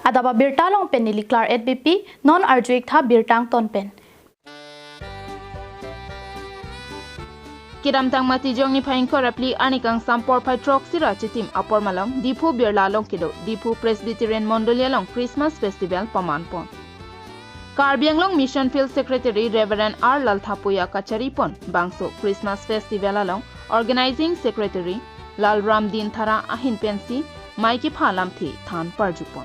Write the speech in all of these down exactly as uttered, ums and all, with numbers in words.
Adap abirta along pen neli Claret Beypi, non arju-ik tha birta angton pen. Kedamtang Matijong niphai ingkoi ra phli arni kangsam porphai throksi ra chitim apor malom Diphu Birla along kedo Diphu Presbyterian Mondoli along Christmas Festival pamanpon. Karbi Anglong Mission Field Secretary Reverend R Lalthapuia kacharipon bangso Christmas Festival along Organizing Secretary Lalram Dinthara ahin pensi mei kepha lamthe than parjupon.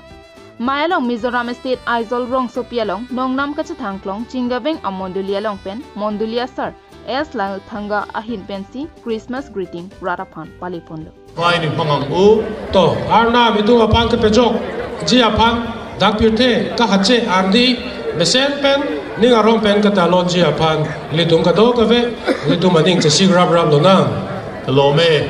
Mei along Mizoram State Aizawl rongsopi along nongnam kachethangklong Chingaveng amondoli along pen mondoli asar S Lalthanga ahin pensi Christmas greeting rat aphan paleponlo. Vai ning pangang u. To, Arnam itum aphan kepajokji aphan dak pirthe kahache arni mesen pen ning arong pen katalonji aphan ilitum kadokave ilitum aning chesik raprap lonang. Lome.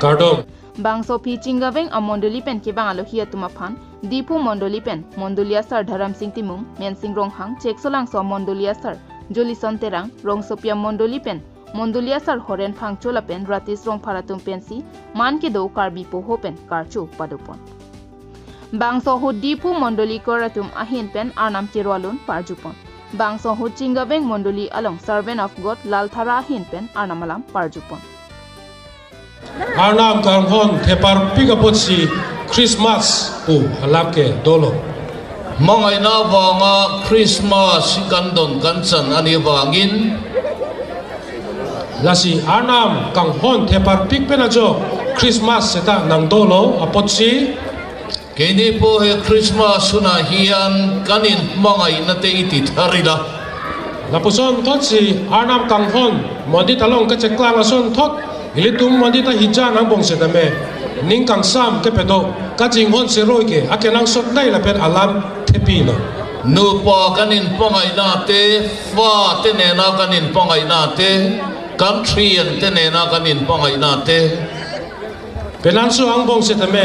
Kardom. Bangso aphi Chingaveng amondoli pen kevang alohi atum aphan Diphu mondoli pen mondoli asar Dharamsing Timung, Mensing Ronghang, Cheksolangso amondoli asar Jolison Terang, rongsopi amondoli pen mondoli asar Horen Phangcho lapen Ratis Rongphar atum pensi man kedo Karbi poho pen karcho padopon. Bangso ahut Diphu mondoli kor atum ahin pen Arnam kero alun parjupon. Bangso ahut Chingaveng mondoli along Servant of God Lalthara ahin pen Arnam alam parjupon. Arnam kanghon theparpik apotsi Christmas pu alam ke dolo. Mangaina vanga Christmas si kandon kanchan ani vangin. Lasi Arnam kanghon theparpik pen ajo Christmas seta nangdolo apotsi. Kini po he Christmas suna hian kanin mangaina te iti tharila. Lapuson thotsi Arnam kanghon mondit along kacheklang ason thot ilitum mondit ahijan angbong setame ning kangsam kepedo kachinghon seroi ke akenangsot nai lapen alam thepilo. Nupa kanin pangaina te, fa te nena kanin pangaina te, country an te nena kanin pangaina te. Penangso angbong setame,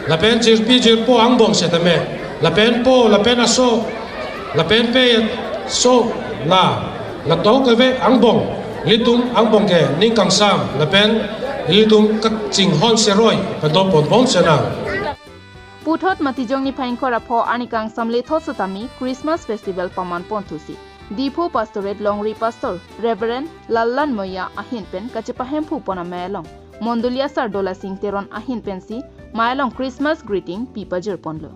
lapen jirpi jirpo angbong setame, lapen po, lapen aso, lapen pe so la, latok eve angbong, ilitum angbong ke ning kangsam, lapen ilitum kachinghon seroi padopon bom senang. Puthot Matijong niphai ingkoi ra pho arni kangsam lethot setame Christmas Festival pamanpon thusi Diphu Pastorate Longri Pastor Reverend Lallan Moya ahin pen kachepahemphu pon amei along mondoli asar Dolasing Teron ahin pensi mei along Christmas greeting pi pajirponlo.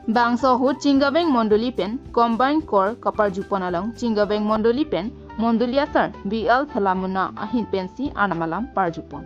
Bangso ahut Chingaveng mondoli pen combined kor kaparjupon along Chingaveng mondoli pen mondoli asar B L Phelamuna ahin pensi Arnam alam parjupon.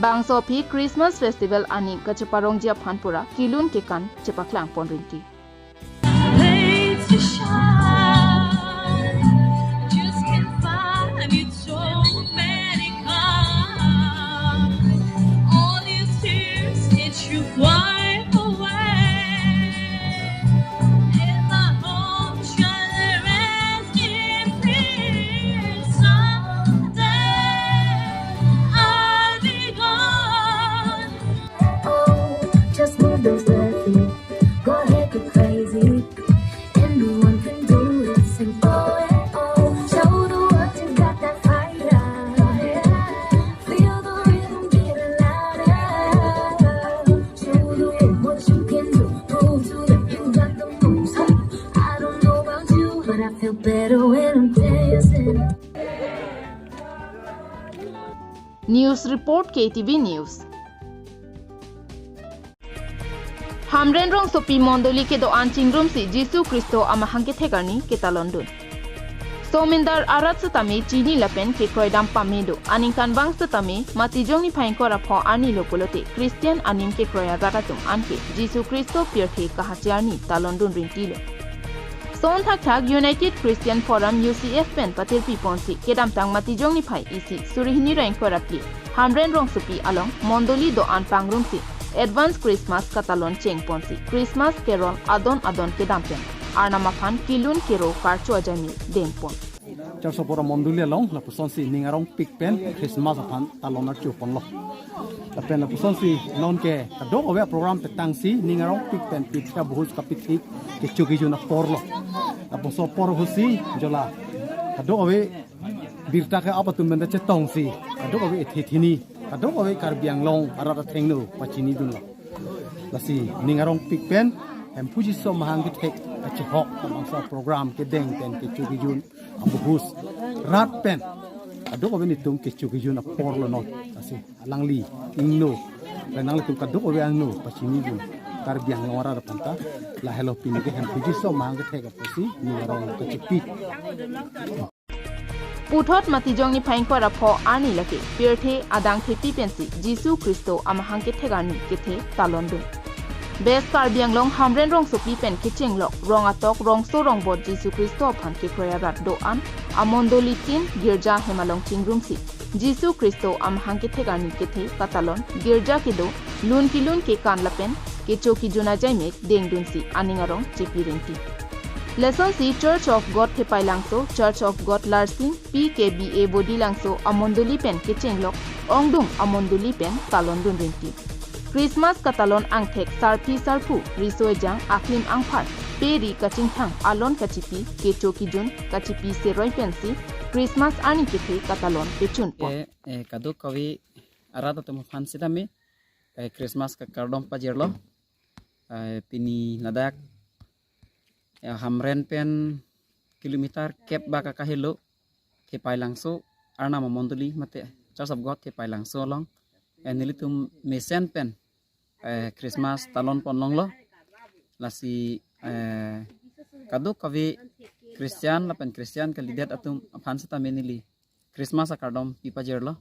Bangso aphi Christmas Festival aning kacheparongji aphan pura kelun kekan chepaklang pon rinti. Place to shine. Just can't find it, so many clouds. All these tears, it should wipe away. And my home shall rest in peace. Someday I'll be gone. Oh, just move those left feet. Go ahead, get crazy. Anyone can do it. Sing, oh, eh, oh. Show the world you got that fire. Feel the rhythm getting louder. Show the world what you can do. Prove to them you got the moves. Hey, I don't know about you, but I feel better when I'm dancing. News report, K T V News. Hamren rongsopi mondoli kedo-an chingrumsi Jisu Khristo amahang kethek arni ketalondun. Tomindar arat setame chini lapen kekroi dam pame do. Aningkanvang setame Matijong niphai ingkoi ra pho arni lo pulote Christian anim kekroi arat atum anke Jisu Khristo pirthe kahache arni talon dun rinti lo. Son thakthak United Christian Forum, U C F pen patirpi ponsi kedamtang Matijong niphai isi suri hini ra ingkoi ra phli Hamren rongsopi along mondoli do-an pangrumsi advance Christmas katalon cheng ponsi Christmas carol adon adon kedam pen Arnam aphan kelun kero karcho ajaime deng pon. Church of God mondoli along lapusonsi ning arongpik pen Christmas aphan talon archo ponlo. Lapen lapusonsi nonke kadokave program petangsi ning arongpik pen pitha buhus kapithik kecho kejun apor lo. Lapuson apor ahutsi jola kadokave birta ke-ap atum pen ta chetongsi kadokave ethe thini kadokave Karbi Anglong arat athengno pachini dunlo. Lasi ning arongpik pen Hemphu Jisu amahang kethek kachehok labangso program kedeng pen kecho kejun abuhus rat pen kadokave nelitum kecho kejun apor lo non. Lasi alangli ingno, nanglitum kadokave angno pachini dun Karbi Anglong arat aphan ta lahelo pini ke Hemphu Jisu amahang kethek apotsi ning arong kachipi. Puthot Matijong niphai ingkoi ra pho arni lake pirthe adang thepi pensi Jisu Khristo amahang kethek arni kethe talon dun. West Karbi Anglong Hamren rongsopi pen kechenglok rong atok rongso rongbot Jisu Khristo aphan kekroi arat do-an amondoli tin girja hem along chingrumsi Jisu Khristo amahang kethek arni kethe katalon girja kedo lun kelun kekan lapen kecho kejun ajaime dengdunsi aning arong chepi rinti. Lasonsi Church of God Thepailangso, Church of God Larsing, P K B A Bodilangso amondoli pen kechenglok ongdung amondoli pen talon dun rinti. Christmas katalon angthek sarpi sarpo, riso ejang, aklim angphar, pe ri kachingthang, alon kachipi, kecho kejun kachipi seroi pensi Christmas arni kethe katalon pechun pon. Eh, eh, kadokave arat atum aphan setame, eh, Christmas kakardom pajirlo. Eh, pini ladak, eh, Hamren pen kilometer kep bak akahelo Thepailangso Arnam amondoli mate Church of God Thepailangso along, eh, nelitum mesen pen, eh, Christmas talon ponlonglo. Lasi, eh, kadokave Christian lapen Christian kalidet atum aphan setame neli Christmas akardom pipajirlo.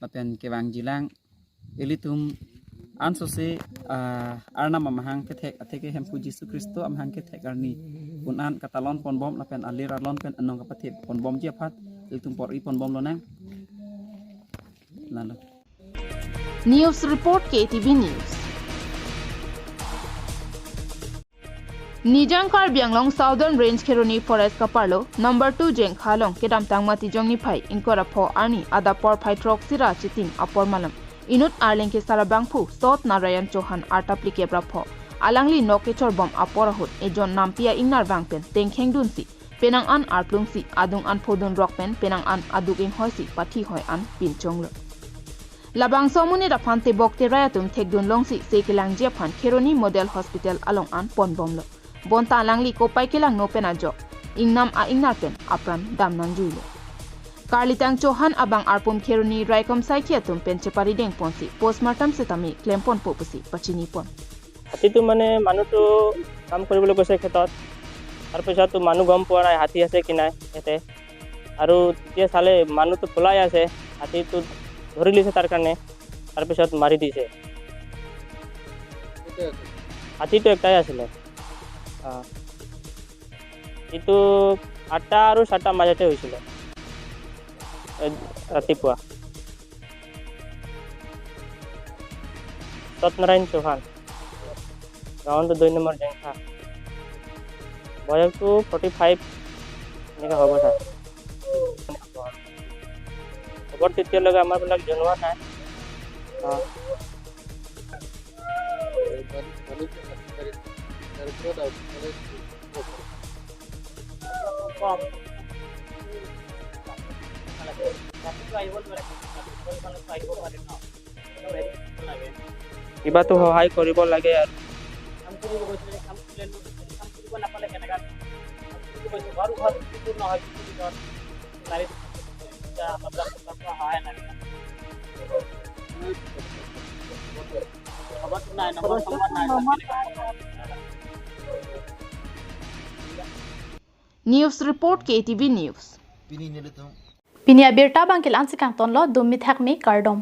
Lapen kevangjilang ilitum ansose, ah, Arnam amahang kethek atheke Hemphu Jisu Khristo amahang kethek arni un-an katalon ponbom lapen alir alon pen anong kapathe ponbomji aphan ilitum por-i ponbom lonang. Lalo. News report, K T V News. Nijang Karbi Anglong Southern Range Kheroni Forest kaparlo number two Jengkha along kedamtang Matijong niphai ingkoi ra pho arni adap porphai throksi ra chitim apor malom inut arleng ke sarabangphu Sot Narayan Chauhan arta phlikep ra pho alangli nok kechorbom apor ahut ejon nampi a-ingnar vang pen tengkheng dunsi penang an arplungsi adung an phodun rok pen penang an aduk inghoisi pathi hoi an pinchonglo. Labangso amonit aphan tebok terai atum thekdun longsi se kelangji aphan Kheroni Model Hospital along an ponbomlo. Bonta alangli kopai kelangno pen ajok ingnam a-ingnar pen apran damnangjuilo. Karlitang Chauhan abang arpum Kheroni raikom saikhi atum pen chepari dengponsi postmortem setame klemponpo pusi pachinipon. হাতীটো মানে মানুহটো কাম কৰিবলৈ গৈছে খেতত, তাৰপিছততো মানুহ গম পোৱা নাই হাতী আছে কি নাই ইয়াতে। আৰু তেতিয়া চালে মানুহটো পলাই আছে, হাতীটো ধৰি লৈছে তাৰ কাৰণে, তাৰপিছত মাৰি দিছে। হাতীটো একটাই আছিলে। অ। এইটো আঠটা আৰু চাৰিটা মাজতে হৈছিলে, এ, ৰাতিপুৱা। সত্যনাৰায়ণ চৌহান, গাঁৱটো দুই নম্বৰ জেংখা। বয়সটো ফৰ্টি ফাইভ এনেকুৱা হ'ব ছাৰ। খবৰ তেতিয়ালৈকে আমাৰবিলাক জনোৱা নাই। অ। কিবাটো সহায় কৰিব লাগে আৰু। News report, K T V News. Pini nelitum. Pini abirta abang ke la-an si kangtonlo, dum mithak me, kardom.